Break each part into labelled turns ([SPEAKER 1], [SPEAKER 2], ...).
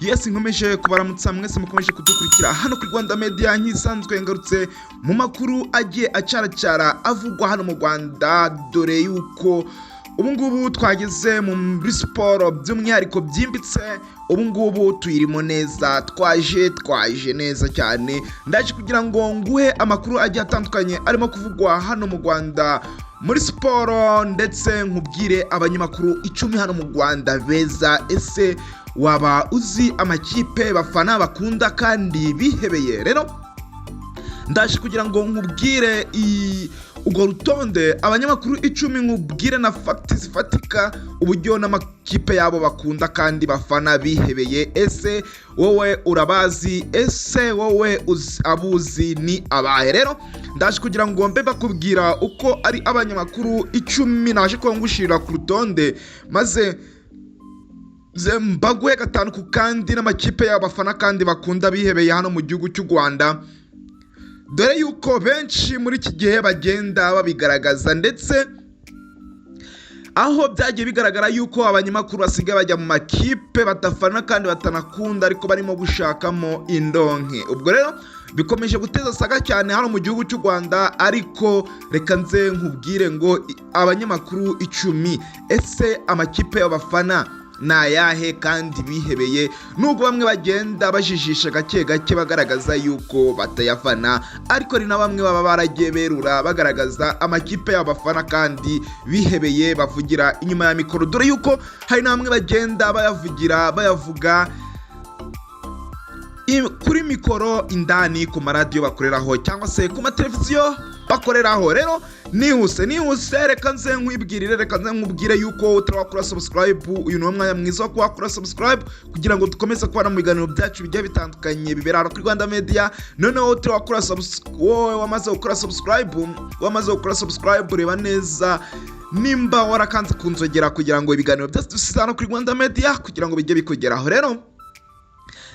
[SPEAKER 1] Yes, nkomeje kubaramutsa mwese mukomeje kudukurikira hano kuri Rwanda Media. Nk'isanzwe ngarutse mu makuru agiye acaracara avugwa hano mu Rwanda, dore yuko ubu ngubu twageze muri siporo by'umwihariko byimbitse. Ubu ngubu tuyirimo neza, twaje neza cyane. Ndaje kugira ngo nguhe amakuru agiye atandukanye arimo kuvugwa hano mu Rwanda muri siporo, ndetse nkubwire abanyamakuru 10 hano mu Rwanda beza. Ese waba uzi amakipe bafana bakunda kandi bihebeye? Rero ndaje kugira ngo nkubwire urwo rutonde, abanyamakuru 10, nkubwire na facts zifatika, uburyo n'amakipe yabo bakunda kandi bafana bihebeye. Ese wowe urabazi? Ese wowe abuzi ni abahe? Rero ndaje kugira ngo mbe bakubwira uko ari abanyamakuru 10 naje kuba ngushirira ku rutonde, maze mbaguhe gatanu ku kandi n'amakipe yabo bafana kandi bakunda bihebeye hano mu gihugu cy'u Rwanda, dore yuko benshi muri iki gihe bagenda babigaragaza, ndetse aho byagiye bigaragara yuko abanyamakuru basigaye bajya mu makipe badafana kandi batanakunda, ariko barimo gushakamo indonke. Ubwo rero bikomeje guteza saga cyane hano mu gihugu cy'u Rwanda. Ariko reka nze nkubwire ngo abanyamakuru 10, ese amakipe y'abafana ni ayahe kandi bihebeye? Nubwo bamwe bagenda bajijisha gake gake bagaragaza yuko batayafana, ariko hari na bamwe baba baragiye berura bagaragaza amakipe y'abafana kandi bihebeye, bavugira inyuma ya mikoro, dore yuko hari na bamwe bagenda bayavugira, bayavuga kuri mikoro indani ku maradiyo bakoreraho cyangwa se ku mateleviziyo bakoreraho. Rero nihuse nihuse, reka nze nkwibwirire, reka nze nkubwire yuko utarakora subscribe, uyu ni umwanya mwiza wo kuba wakora subscribe kugira ngo dukomeze kubana mu biganiro byacu bigiye bitandukanye bibera hano kuri Rwanda Media. Noneho utarakora, wowe wamaze gukora subscribe, wamaze gukora subscribe, reba neza nimba warakanze ku nzogera kugira ngo ibiganiro byose dusize hano kuri Rwanda Media kugira ngo bijye bikugeraho. Rero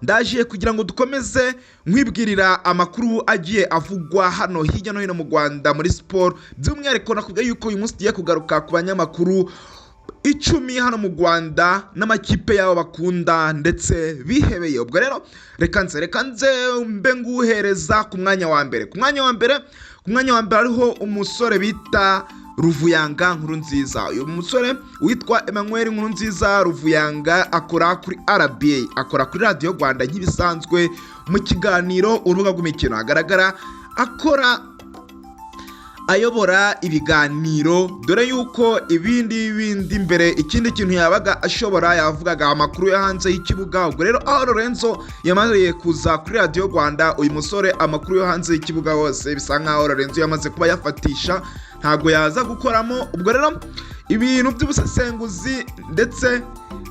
[SPEAKER 1] ndaje kugira ngo dukomeze nkwibwirira amakuru agiye avugwa hano hirya no hino mu Rwanda muri siporo. By'umwihariko nakubwiye yuko uyu munsi tugiye kugaruka ku banyamakuru 10 hano mu Rwanda n'amakipe yabo bakunda ndetse bihebeye. Ubwo rero reka nze mbe nguhereza ku mwanya wa mbere. Ku mwanya wa mbere hariho umusore bita Ruvuyanga Nkurunziza. Uyu musore witwa Emmanuel Nkurunziza Ruvuyanga akora kuri RBA, akora kuri Radiyo Rwanda nk'ibisanzwe mu kiganiro Urubuga rw'Imikino. Agaragara akora, ayobora ibiganiro, dore yuko ibindi bindi mbere ikindi kintu yabaga ashobora yavugaga amakuru yo hanze y'ikibuga. Ubwo rero aho Lorenzo yamariye kuza kuri Radiyo Rwanda, uyu musore amakuru yo hanze y'ikibuga hose bisa nkaho Lorenzo yamaze kuba yafatisha, ntabwo yaza gukoramo. Ubwo rero ibintu by'ubusesenguzi ndetse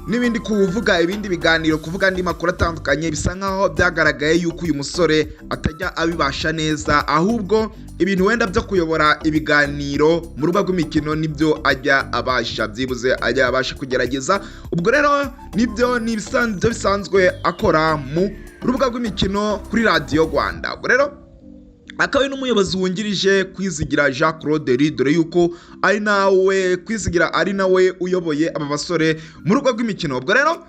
[SPEAKER 1] n'ibindi, kuvuga ibindi biganiro, kuvuga andi makuru atandukanye, bisa nkaho byagaragaye yuko uyu musore atajya abibasha neza, ahubwo ibintu wenda byo kuyobora ibiganiro mu rubuga rw'imikino nibyo ajya abasha, byibuze ajya abasha kugerageza. Ubwo rero nibyo ni ibisanzwe bisanzwe akora mu rubuga rw'imikino kuri Radiyo Rwanda. Ubwo rero akaba ari n'umuyobozi wungirije Kwizigira Jean Claude, dore yuko ari nawe Kwizigira, ari nawe uyoboye aba basore mu rugo rw'imikino. Ubwo rero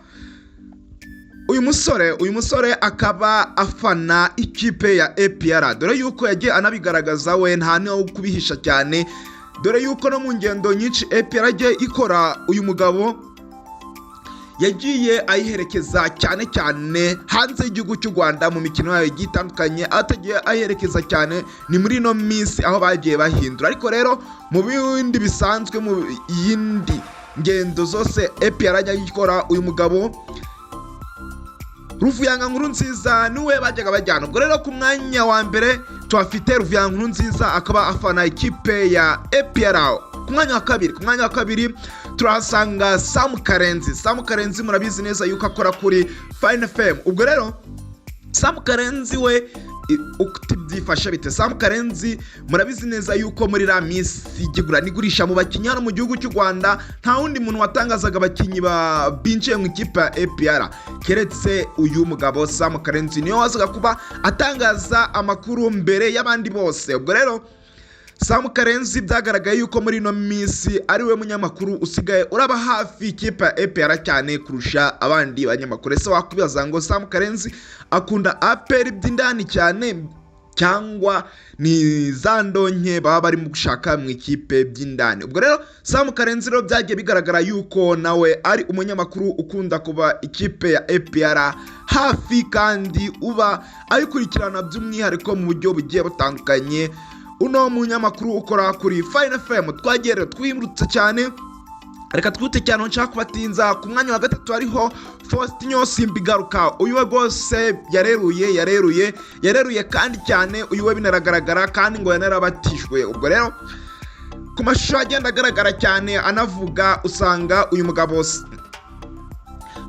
[SPEAKER 1] uyu musore akaba afana ikipe ya APR, dore yuko yagiye anabigaragaza, we nta no kubihisha cyane, dore yuko no mu ngendo nyinshi APR agiye ikora, uyu mugabo yagiye ayiherekeza, cyane cyane hanze y'igihugu cy'u Rwanda mu mikino yayo igiye itandukanye. Atagiye ayiherekeza cyane ni muri ino minsi aho bagiye bahindura, ariko rero mu bindi bisanzwe, mu yindi ngendo zose APR ajya ikora, uyu mugabo Ruvuyanga Nkurunziza niwe bajyaga bajyana. Ubwo rero ku mwanya wa mbere tuhafite Ruvuyanga Nkurunziza, akaba afana ikipe ya APR. Ku mwanya wa kabiri turahasanga Sam Karenzi. Sam Karenzi murabizi neza yuko akora kuri Fine FM. Ubwo rero Sam Karenzi we byifashe bite? Sam Karenzi murabizi neza yuko muri iriya minsi igura n'igurisha mu bakinnyi hano mu gihugu cy'u Rwanda, nta wundi muntu watangazaga abakinnyi binjiye mu ikipe ya APR keretse uyu mugabo Sam Karenzi, niwe wazaga kuba atangaza amakuru mbere y'abandi bose. Ubwo rero Sam Karenzi byagaragaye yuko muri ino minsi ari we munyamakuru usigaye uraba hafi ikipe ya APR cyane kurusha abandi banyamakuru. Ese wakwibaza ngo Sam Karenzi akunda APR by'indani cyane, cyangwa ni za ndonke baba barimo gushaka mu ikipe by'indani? Ubwo rero Sam Karenzi rero byagiye bigaragara yuko nawe ari umunyamakuru ukunda kuba ikipe ya APR hafi, kandi uba ayikurikirana by'umwihariko mu buryo bugiye butandukanye. Uno munyamakuru ukora kuri Fine FM. Twagiye rero twimurutse cyane, reka twihute cyane, nshaka kubatinza. Ku mwanya wa gatatu hariho Faustin Simbigaruka. Uyu we rwose yareruye, yareruye, yareruye kandi cyane. Uyu we binaragaragara kandi ngo yanarabatijwe. Ubwo rero ku mashusho agenda agaragara cyane anavuga, usanga uyu mugabo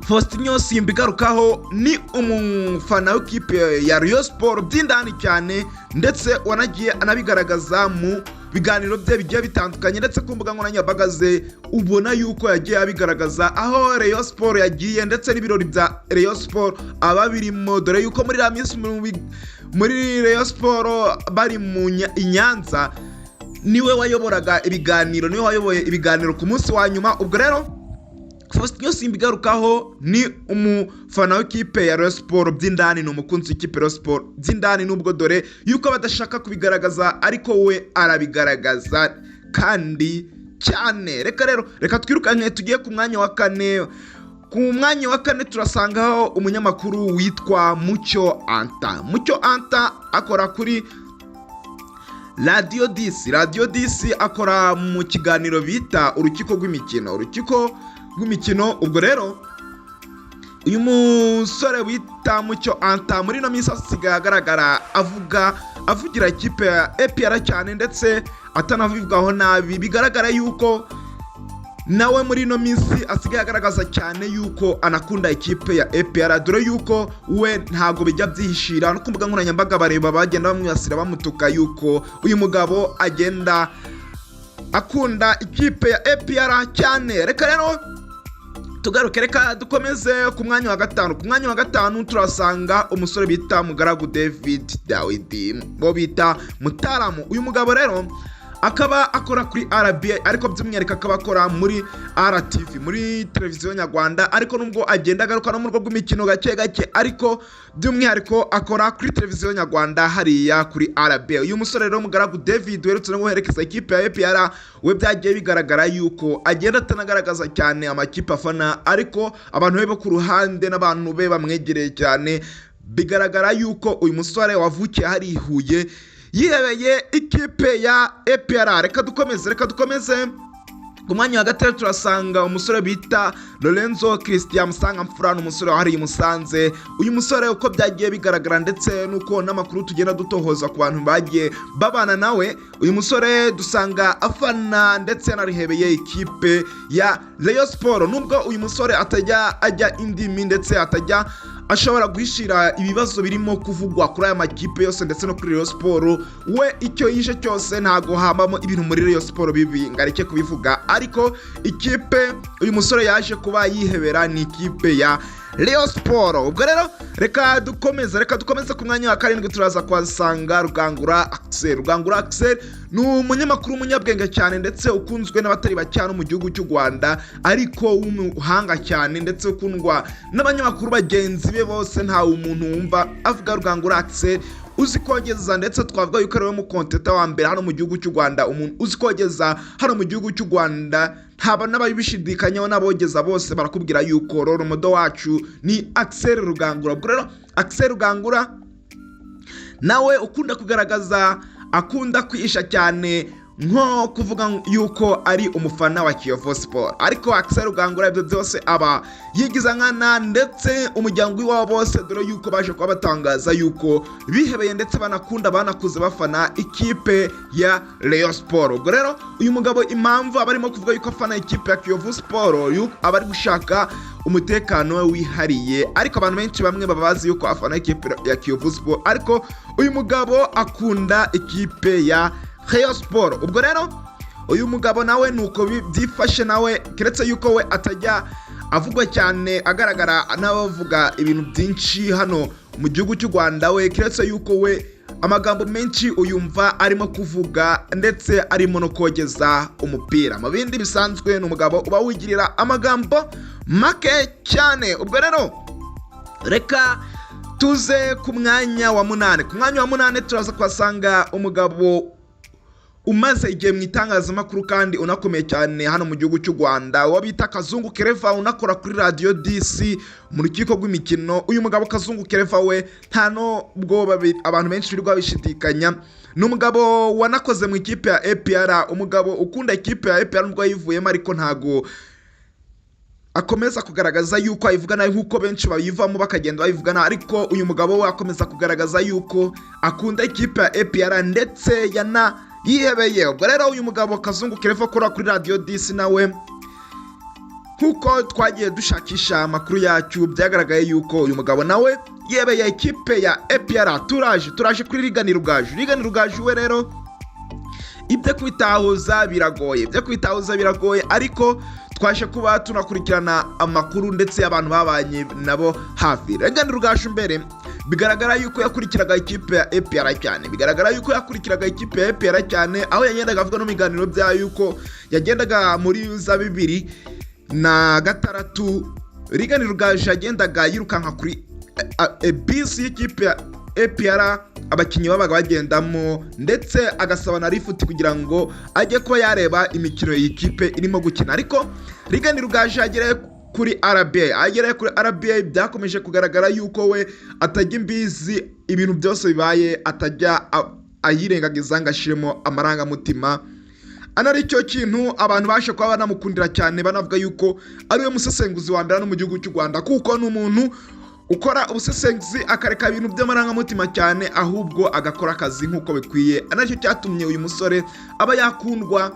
[SPEAKER 1] Faustin Simbigarukaho ni umufana w'ikipe ya Rayon Sport by'indani cyane, ndetse wanagiye anabigaragaza mu biganiro bye bigiye bitandukanye, ndetse ku mbuga nkoranyambaga ze ubona yuko yagiye abigaragaza aho Rayon Sport yagiye, ndetse n'ibirori bya Rayon Sport aba birimo, dore yuko muri iriya minsi muri Rayon Sport bari mu i Nyanza niwe wayoboraga ibiganiro, niwe wayoboye ibiganiro ku munsi wa nyuma. Ubwo rero Faustin Simbigarukaho ni umufana w'ikipe ya Rayon Sport by'indani, ni umukunzi w'ikipe ya Rayon Sport by'indani, nubwo dore yuko badashaka kubigaragaza, ariko we arabigaragaza kandi cyane. Reka rero, reka twirukanke tugiye ku mwanya wa kane. Ku mwanya wa kane turasangaho umunyamakuru witwa Mucyo Anta. Mucyo Anta akora kuri Radiyo 10. Radiyo 10 akora mu kiganiro bita Urukiko rw'Imikino, Urukiko rw'Imikino. Ubwo rero uyu musore wita Mucyo Anta muri ino minsi asigaye agaragara avuga, avugira ikipe ya APR cyane, ndetse atanavugaho nabi. Bigaragara yuko nawe muri ino minsi asigaye agaragaza cyane yuko anakunda ikipe ya APR, dore yuko we ntabwo bijya byihishira. No ku mbuga nkoranyambaga bareba bagenda bamwibasira, bamutuka yuko uyu mugabo agenda akunda ikipe ya APR cyane. Reka rero tugaruke, reka dukomeze ku mwanya wa gatanu. Ku mwanya wa gatanu turasanga umusore bita Mugaragu David Dawidi, bo bita Mutaramu. Uyu mugabo rero akaba akora kuri RBA, ariko by'umwihariko akaba akora muri RTV, muri Televiziyo Nyarwanda, ariko nubwo agenda agaruka no mu rwego rw'imikino gake gake, ariko by'umwihariko akora kuri Televiziyo Nyarwanda hariya kuri RBA. Uyu musore rero Mugaragu David uherutse no guherekeza ikipe ya APR, we byagiye bigaragara yuko agenda atanagaragaza cyane amakipe afana, ariko abantu be bo ku ruhande n'abantu be bamwegereye cyane, bigaragara yuko uyu musore wavukiye hari i Huye yihebeye ikipe ya APR. Reka dukomeze, reka dukomeze. Ku mwanya wa gatatu turasanga umusore bita Lorenzo Christian Musangamfura, ni umusore wahariye i Musanze. Uyu musore uko byagiye bigaragara, ndetse n'uko n'amakuru tugenda dutohoza ku bantu bagiye babana nawe, uyu musore dusanga afana ndetse anarihebeye ikipe ya Rayon Sport. Nubwo uyu musore atajya ajya indimi, ndetse atajya ashobora guhishira ibibazo birimo kuvugwa kuri aya makipe yose ndetse no kuri Rayon Sport, we icyo yishe cyose ntago habamo ibintu muri Rayon Sport bibi ngo areke kubivuga, ariko ikipe uyu musore yaje kuba yihebera ni ikipe ya Rayon Sport. Ubwo rero reka dukomeze, reka dukomeze. Ku mwanya wa karindwi turaza kuhasanga Rugangura Axel. Rugangura Axel ni umunyamakuru w'umunyabwenge cyane, ndetse ukunzwe n'abatari bake hano mu gihugu cy'u Rwanda, ariko w'umuhanga cyane, ndetse ukundwa n'abanyamakuru bagenzi be bose. Ntawe umuntu wumva avuga Rugangura Axel uzi kogeza, ndetse twavuga yuko ari we mukonteta wa mbere hano mu gihugu cy'u Rwanda. Umuntu uzi kogeza hano mu gihugu cy'u Rwanda, ntaba n'ababishidikanyaho, n'abogeza bose barakubwira yuko role model wacu ni Axel Rugangura. Ubwo rero Axel Rugangura nawe ukunda kugaragaza, akunda kwihisha cyane, nko kuvuga yuko ari umufana wa Kiyovu Sport, ariko Axel Rugangura ibyo byose aba yigiza nkana, ndetse umuryango w'iwabo bose, dore yuko baje kuba batangaza yuko bihebeye ndetse banakunda, banakuze bafana ikipe ya Rayon Sport. Ubwo rero uyu mugabo impamvu aba arimo kuvuga yuko afana ikipe ya Kiyovu Sport, yuko aba ari gushaka umutekano we wihariye, ariko abantu benshi bamwe baba bazi yuko afana ikipe ya Kiyovu Sport, ariko uyu mugabo akunda ikipe ya Rayon Sport. Ubwo rero uyu mugabo nawe nuko byifashe nawe, keretse yuko we atajya avugwa cyane, agaragara n'abavuga ibintu byinshi hano mu gihugu cy'u Rwanda, we keretse yuko we Amagambo menshi uyumva arimo kuvuga ndetse arimo no kogeza umupira. Mu bindi bisanzwe ni umugabo uba wigirira amagambo make cyane. Ubwo rero reka tuze ku mwanya wa munani. Ku mwanya wa munani turaza kuhasanga umugabo umaze igihe mu itangazamakuru kandi unakomeye cyane hano mu gihugu cy'u Rwanda, uwo bita Kazungu Claver, unakora kuri Radiyo Dix mu rukiko rw'imikino. Uyu mugabo Kazungu Claver we nta nubwo abantu benshi birirwa bishidikanya, ni umugabo wanakoze mu ikipe ya APR, umugabo ukunda ikipe ya APR nubwo yayivuyemo, ariko ntago akomeza kugaragaza yuko ayivuga nabi nk'uko benshi bayivamo bakagenda bayivugana. Ariko uyu mugabo we akomeza kugaragaza yuko akunda ikipe ya APR ndetse yana yihebeye. Ubwo rero uyu mugabo Kazungu Claver akora kuri Radiyo Dix, nawe nk'uko twagiye dushakisha amakuru yacu, byagaragaye yuko uyu mugabo nawe yebeye ikipe ya APR. Turaje kuri Reagan Rugaju. Reagan Rugaju we rero ibyo kwitahuza biragoye, ibyo kwitahuza biragoye, ariko twaje kuba tunakurikirana amakuru ndetse abantu babanye nabo hafi. Reagan Rugaju mbere bigaragara yuko yakurikiraga ikipe ya APR cyane, bigaragara yuko yakurikiraga ikipe ya APR cyane, aho yagendaga avuga no mu biganiro byayo yuko yagendaga muri za 2006. Reagan Rugaju yagendaga yirukanka kuri bisi y'ikipe ya APR abakinnyi babaga bagendamo, ndetse agasaba na lifuti kugira ngo ajye kuba yareba imikino iyi kipe irimo gukina. Ariko Reagan Rugaju yagereye kuri RBA, agereye kuri RBA byakomeje kugaragara yuko we atajya imbizi, ibintu byose bibaye atajya ayirengagiza ngo ashyiremo amarangamutima. Ana cyo kintu abantu baje kuba banamukundira cyane, banavuga yuko ariwe musesenguzi wa mbere hano mu gihugu cy'u Rwanda, kuko ni umuntu ukora ubusesenguzi akareka ibintu by'amarangamutima cyane, ahubwo agakora akazi nk'uko bikwiye. Nacyo cyatumye uyu musore aba yakundwa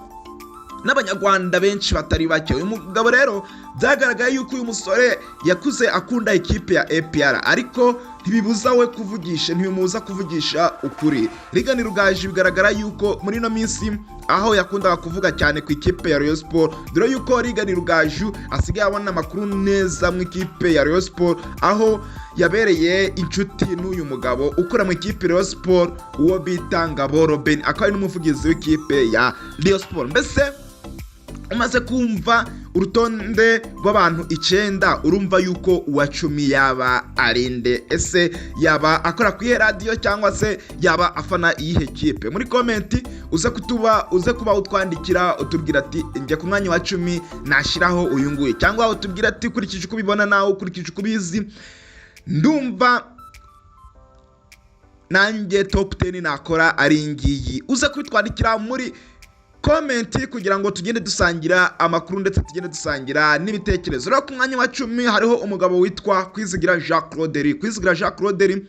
[SPEAKER 1] n'Abanyarwanda benshi batari bake. Uyu mugabo rero byagaragaye yuko uyu musore yakuze akunda ikipe ya APR, ariko ntibibuza we kuvugisha, ntibimubuza kuvugisha ukuri. Reagan Rugaju bigaragara yuko muri ino minsi aho yakundaga kuvuga cyane ku ikipe ya Rayon Sport, dore yuko Reagan Rugaju asigaye abona amakuru neza mu ikipe ya Rayon Sport, aho yabereye inshuti n'uyu mugabo ukora mu ikipe Rayon Sport, uwo bita Ngabo Robin, akaba ari n'umuvugizi w'ikipe ya Rayon Sport. Mbese umaze kumva urutonde rw'abantu 9, urumva yuko uwa 10 yaba arinde? Ese yaba akora ku iyihe radiyo cyangwa se yaba afana iyihe kipe? Muri comment uze kutuba, uze kuba utwandikira utubwira ati: "Njya ku mwanya wa 10 nashyiraho uyu nguyu", cyangwa utubwira ati: "Ukurikije uko ubibona nawe, ukurikije uko ubizi, ndumva nanjye top 10 nakora ari ngiyi." Uze kubitwandikira muri comment kugira ngo tugende dusangira amakuru ndetse tugende dusangira n'ibitekerezo. Rero ku mwanya wa 10 hariho umugabo witwa Kwizigira Jean Claude. Kwizigira Jean Claude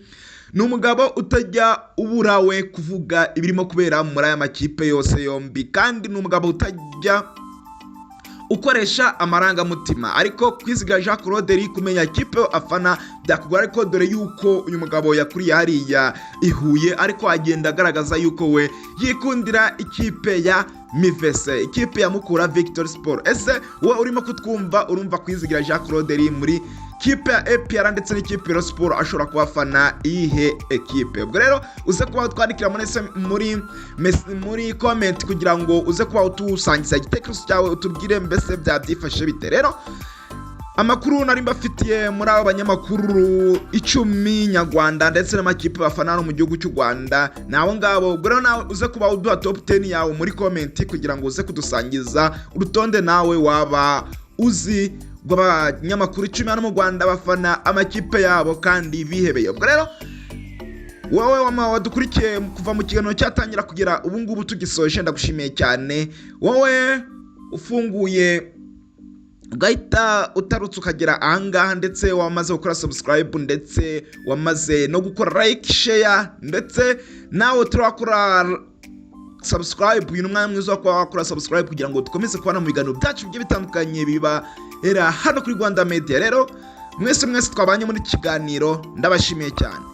[SPEAKER 1] ni umugabo utajya ubura we kuvuga ibirimo kubera muri aya makipe yose yombi, kandi ni umugabo utajya ukoresha amarangamutima. Ariko Kwizigira Jean Claude, kumenya ikipe afana byakugora, ariko dore yuko uyu mugabo yakuriye hariya i Huye, ariko agenda agaragaza yuko we yikundira ikipe ya Mivese, ikipe ya Mukura Victory Sport. Ese wowe urimo kutwumva, urumva Kwizigira Jean Claude muri kipe ya APR ndetse n'ikipe ya Sport ashobora kuba afana iyihe ekipe? Ubwo rero uze kuba twandikira muri comment kugira ngo uze kuba utusangiza igitekerezo cyawe, utubwire mbese byabyifashe bite. Rero amakuru nari mbafitiye muri abo banyamakuru 10 nyarwanda ndetse n'amakipe bafana hano mu gihugu cy'u Rwanda ni abo ngabo. Ubwo rero nawe uze kuba uduha top 10 yawe muri comment kugira ngo uze kudusangiza urutonde nawe waba uzi rw'abanyamakuru 10 hano mu Rwanda bafana amakipe yabo kandi bihebeye. Ubwo rero wowe wadukurikiye kuva mu kiganiro cyatangira kugera ubu ngubu tugisoje, ndagushimiye cyane. Wowe ufunguye ugahita utarutse ukagera ahangaha, ndetse wamaze gukora subscribe, ndetse wamaze no gukora like, share, ndetse nawe turakora subscribe, uyu ni umwanya mwiza wo kuba wakora subscribe kugira ngo dukomeze kubana mu biganiro byacu bigiye bitandukanye bibera hano kuri Rwanda Media. Rero mwese mwese twabanye muri iki kiganiro, ndabashimiye cyane.